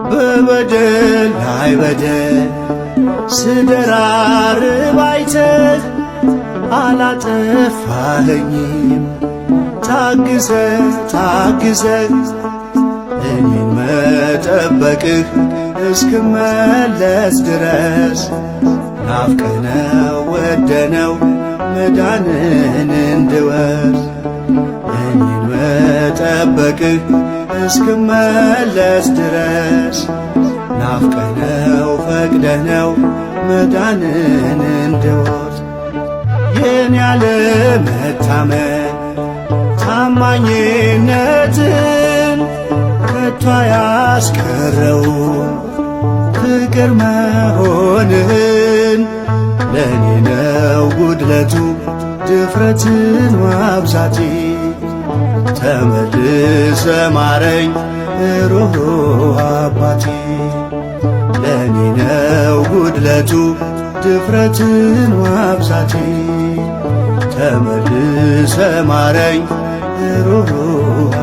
በበደል ላይ በደል ስደራርብ አይተህ አላጠፋኸኝም። ታግሰ ታግሰ እኔን መጠበቅህ እስክመለስ ድረስ ናፍቀነው ወደነው መዳንን እንድወርስ እኔን መጠበቅህ እስክመለስ ድረስ ናፍቀነው ፈቅደነው መዳንን እንድወርስ የኔ ያለመታመን ታማኝነትን ከቶ አያስቀረው ፍቅር መሆንህን ለእኔ ነው ጉድለቱ ድፍረትን ማብዛቴ ተመልሰ ማረኝ ሩህሩህ አባቴ ለእኔ ነው ጉድለቱ ድፍረትን ማብዛቴ ተመልሰ ማረኝ ሩህሩህ